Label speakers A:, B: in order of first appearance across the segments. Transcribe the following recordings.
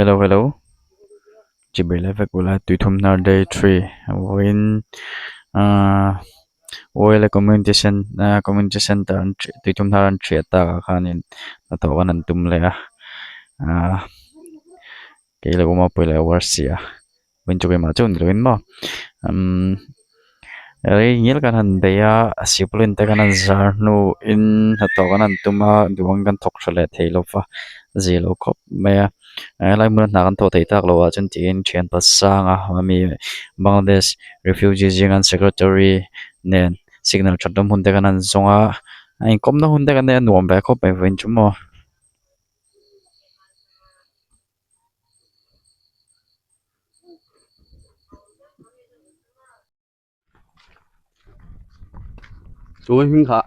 A: Hello hello chibai lai vek ula tuithum hnar day three vawiin ahh oil a community ahh community center an tuithum hnar an thiah takah khanin hnathawh an han tum leh a ahh kei lo awm a pawileh a uar si a. Vawiin chu keimah chauh ni lovin maw umm rei ngial kan han bei a silpaulin te kan han zar hnuin hnathawh kan han tum a duh angin kan thawk tha leh thei lo va zir lo khawp mai a helai hmuna hna kan thawh theih tak loh ah chuan tiin thian pasanga ami Bangladesh refugee zinga an secretary nen signal that lam hun te kan han zawng a a inkawmna hun te kan nei a nuam ve khawp mai vawiin chu maw.
B: Chu hming kha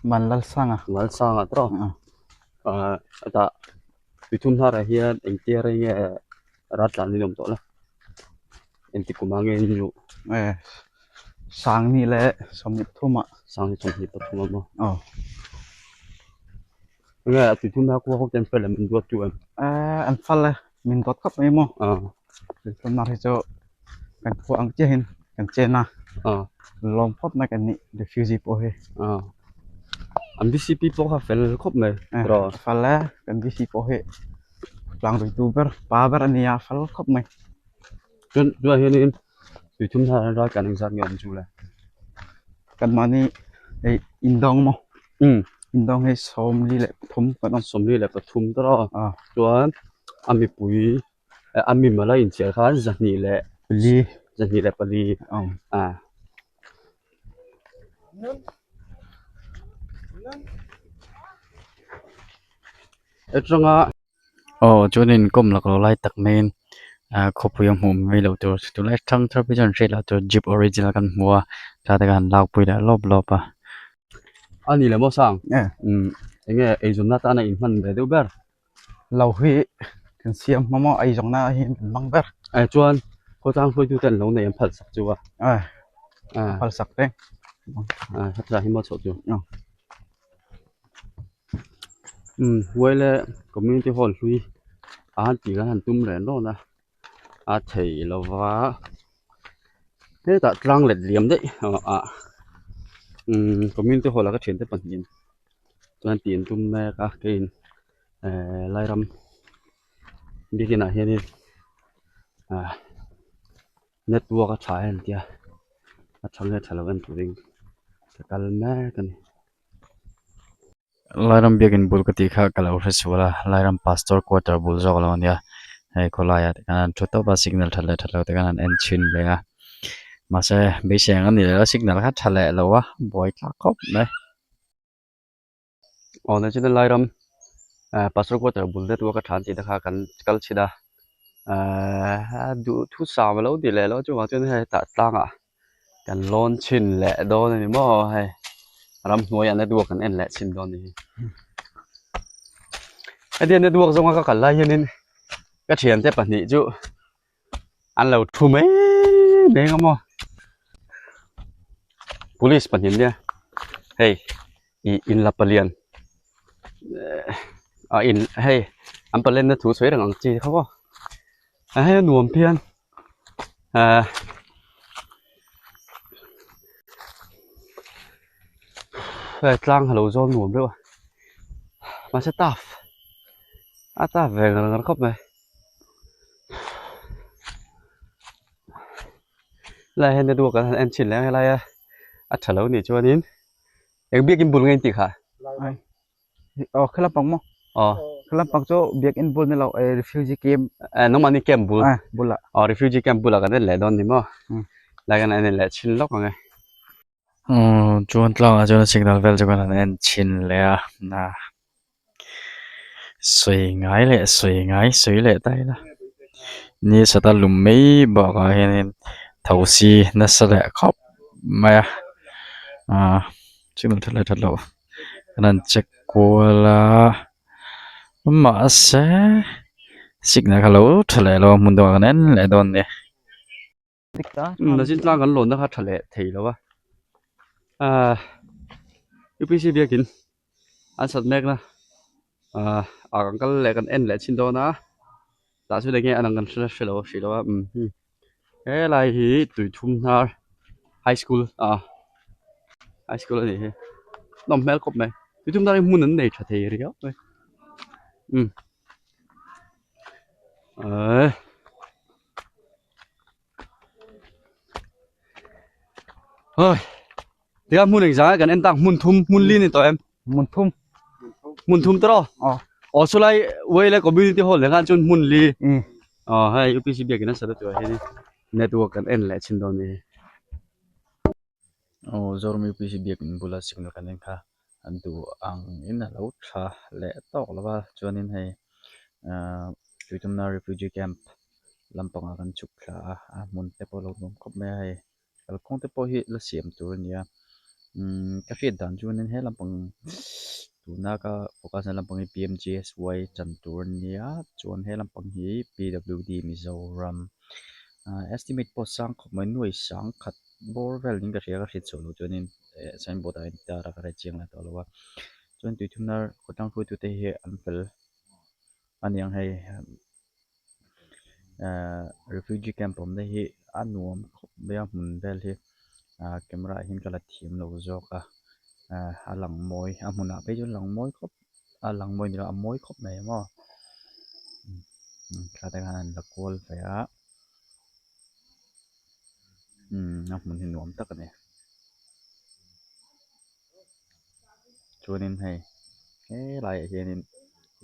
C: Vanlalsanga
B: Vanlalsanga tawh ah hetah mithum hnarah hian engtia rei nge ral tlan in awm tawh la engti kum ah nge in luh
C: Sangni leh sawmhnih pathum ah
B: Sangni sawmhnih pathum ah maw
C: aw.
B: Nge a tui thum na khua ho ten fel em min duat tu em?
C: Eh an fel e min duat khawp mai maw tui thum na hi chu kan khua ang chiah in kan chen a lawm khawp mai kan nih refugee pawh hi
B: an VCP pawh kha fel khawp mai
C: fel e kan VC pawh hi tlang rui tu ber pa ber a nia fel khawp mai
B: chuan tunah hianin tui thum hnar an ral kan engzat nge awm chu le
C: kan mahni hei indawng maw Indawng hi sawmli leh pathum kan awm.
B: Sawmli leh pathum ta rawh. Chuan a mipui a mimal a inchhiar khan zahnih leh
C: pali
B: zahnih leh pali a. Atanga.
A: Aw chuanin kawm lak lo lai tak maiin ah khawpui a hmuh mai loh tur tunlai thang thar phei chuan hriat loh tur jeep original kan hmu a thla te khan an lak pui leh lawp lawp a.
B: A ni le maw sang umm eng nge eizawnna atana inhman ve deuh ber
C: lo hi kan siam hma maw eizawnna hi kan hmang ber
B: eh chuan khawtlang hruaitu ten lo nei an phal sak chu a
C: eh phal sak reng
B: ah hetlai hi maw chhoh chu. Umm Huaile community hall hlui a han tih kan han tum reng dawn a a thei lova hetah tlang let liam daih ah umm community hall ah ka thiante pahnih chuan tih an tum mek a keiin ehh Lairam biakin ah hianin ah network a tha em tia a tha nge tha lo en turin ka kal mek a ni.
A: Lairam biakin bul ka tih kha ka lo hre sual a Lairam pastor quarter bul zawk a lo ania hei khawlaiah te khan an thu tawp a signal that leh that loh te khan an en chhin leh a mahse beisei ang a ni leh lo signal kha tha leh lo a buai thlak khawp mai.
B: Aw National Lairam pastor quarter bul network a tha an tih te kha kan kal chhin a duh thu sam a lo ti leh lo chuvang chuan hei hetah tlangah Kan lawn chhin leh dawn a ni maw hei ramhnuaiah network kan en leh chhin dawn a ni hi hetia network zawnga ka kal lai hianin ka thiante pahnih chu an lo thu mai mai ang a maw police pahnih nia hei ih inla palian a in hei an palen na thu sawi reng ang chi kha maw a hei a nuam phian. Ahh hei tlang a lo zawl nuam deuh a mahse tough a tough ve ngar ngar khawp mai helaiah hian network an han en chhin leh ang helaia a tha lo nih chuanin eng biakin bul nge in tih khah.
C: Aw khalam pang maw
B: aw
C: khalam pang chu biakin bul ni lo eh refugee camp
B: eh nangmah ni camp bul
C: eh bul ah
B: aw refugee camp bul ah kan en leh dawn ni maw lai kan en leh chhin lawk ang e
A: umm chuan tlangah chuan signal vel chu kan han en chhin leh a na sawi ngai leh sawi ngai sawi leh ta ila ni sata lum mai bakah hianin thosi nasa leh khawp mai a ah signal that leh that loh. Kan han check kual a mahse signal kha lo tha leh lo a hmun dangah kan en leh dawn a ni.
B: Nachin tlang kan lawnna kha tha leh thei lo a ahh U P C biakin an sat mek na ahh ah kan kal leh kan en leh chhin dawn a. Tah chuan enge a lang kan hre hre lo a hrih lo a umm helai hi tuithum hnar high school ah high school a nih hi nawm hmel khawp mai tuithum hnar hi hmun an nei tha thei riau mai umm eee. Tia hmun engzah kan en tak hmun thum hmun li ni tawh em
C: hmun thum
B: hmun thum tawh
C: aw
B: aw chulai Wele community hall leh khan chuan hmun li
C: um
B: aw hei UPC biakin a sa ta tur ah hian network kan en leh chhin dawn a ni.
A: Aw Zoram UPC biakin bula signal kan en kha an duh ang in a lo tha leh tawk lo va chuanin hei ahh Tuitumna refugee camp lampangah kan chhuk thla a a hmun te pawh a lo nuam khawp mai a hei. Kalkawng te pawh hi la siam tur a ni a umm ka hriat dan chuanin he lampang tuna ka focus na lampang hi P_M_G_S_Y chan tur a nia chuan he lampang hi P_W_D Mizoram ah estimate pawh sang khawp mai nuai sang khat bawr vel niin ka hria ka hriat chhuah loh chuanin eh signboard ah hian tar a ka hre chiang leh tawh lo a chuan tuithumna khawtlang hruaitute hi an fel a niang hei. Ehh refugee camp awmna hi a nuam khawp mai a hmun vel hi ah camera ah hian ka la thiam lo zawk a ah a lang mawi a hmunah phei chuan a lang mawi khawp a lang mawi nilo a mawi khawp mai maw thla te khan an la kual ve a umm a hmun hi nuam tak a ni chuanin hei helaiah hianin.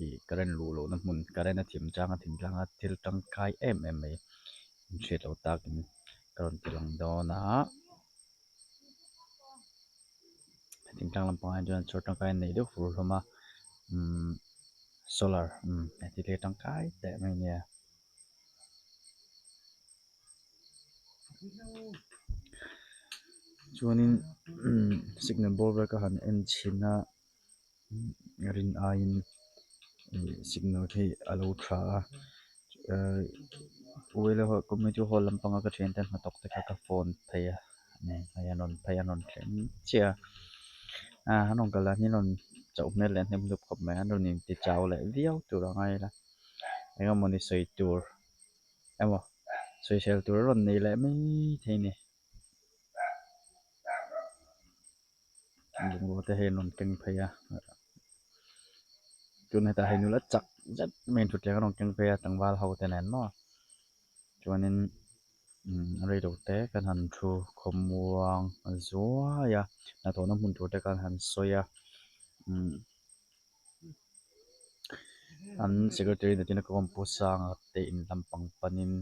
A: Ih current luh lohna hmun current a thim chang a thim tlang a thil tangkai em em mai in hriat loh takin ka rawn ti lang dawn a thingtlang lampangah hian chuan chhawr tangkai an nei deuh fur hlawm a umm solar umm heti te tangkai teh mai a nia. Chuanin umm signal bawr vel ka han en chhin a. Rin aiin ih signal hi a lo tha a ehh Wheel community hall lampanga ka thiante hnathawk te kha ka phone phei a hei an rawn phei an rawn thleng chiah a ah an rawn kal dan hi an rawn chauh hmel leh hnem hnup khawp mai an rawn inti chau leh viau tur a ngai ila eng emawni sawi tur emaw sawisel tur a rawn nei leh mai thei a ni. Bungrua te hei an rawn keng phei a tun hetah hei nula chak zet mai in thutthleng a rawn keng phei a tlangval ho te nen maw chuanin umm reilo te kan han thu khawmuang zuai a hnathawhna hmun tur te khan han sawi a umm an secretary nakin a kawm pu sanga te in lampang panin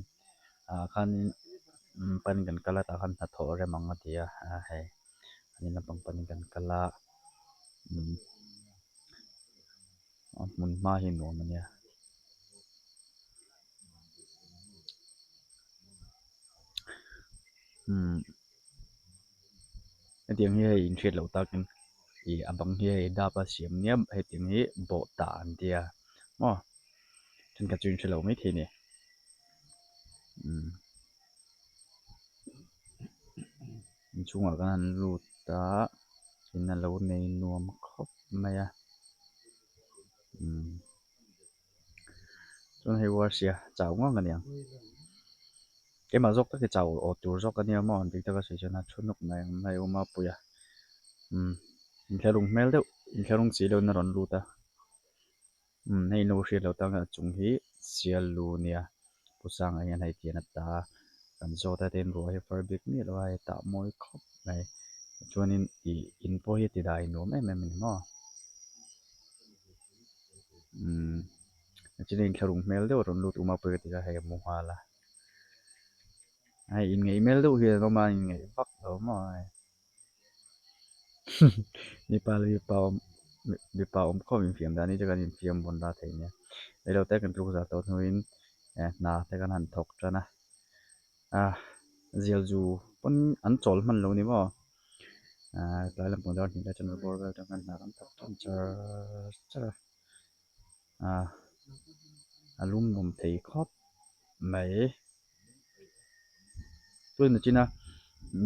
A: ah khanin pan kan kal a tah khan hnathawh rem ang a ti a hei. An in lampang panin kan kal a umm a hmun hma hi nuam a nia umm hetiang hi hei inhriat loh takin ih a bang hi hei dap a siam nia hetiang hi bawh tah an tia maw thenkhat chu inhre lo maithei a ni umm. Inchhungah kan han lut a in a lo nei nuam khawp mai a umm chuan hei warsia chau ngang a niang keimah zawk tak hi chau aw tur zawk a nia maw an tih taka sawi chuan a thu nawk mai ang hei u Mapuia umm inthlahrung hmel deuh inthlahrung si loin a rawn lut a umm hei in lo hriat loh tak a chung hi sial lu nia. Pu Sanga hian hei tian a ta a, kan zawt a tin ruah hi a far bik miah lo a, hei tah mawi khawp mai chuanin ih in pawh hi a ti dai nuam em em a ni maw umm chuan inthlahrung hmel deuh a rawn lut um a pawi ka ti a hei a mu nghal a hei inngeih hmel deuh hi an awm a inngeih vak lo maw hei mipa leh mipa awm mipa awm khawm infiam dan hi chu kan infiam bawn la thei nia reilo te kan tluk zah tawh hnuin eh hna te kan han thawk tan a ah zial zu pawn an chawl hman lo ni maw ah tlai lampang dar hnih lai chuan bawr vel atang khan hna kan thawk tan char char a ah a lum awm thei khawp mai. Tuna china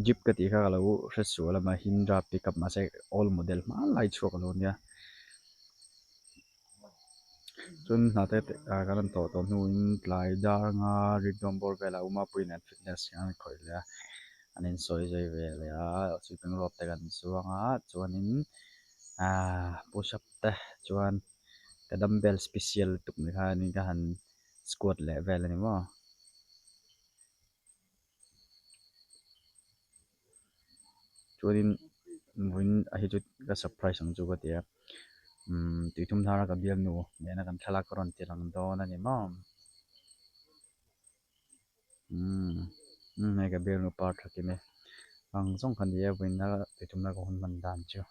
A: jeep ka tih kha ka lo hre sual a mahindra pickup mahse old model hmanlai chhuak a lo nia. Chuan hna te kan rawn tawh tawh hnuin tlai dar anga rik dawn bawr velah u Mapuii nen fitness hi an khawih leh a an insawi zui ve leh a sweeping rope te kan chuang a chuanin ahh push up te chuan ka dumbbell special lutuk mai khanin ka han squat leh vel a ni maw. Chuanin vawiin a hi chu ka surprise ang chu ka ti a umm tuithum thar a ka bialnu nena kan thlalak ka rawn ti lang dawn a ni maw umm umm hei ka bialnu par tha kim e ang zawng kha ni e vawiin a tuithum thar ka hun hman dan chu.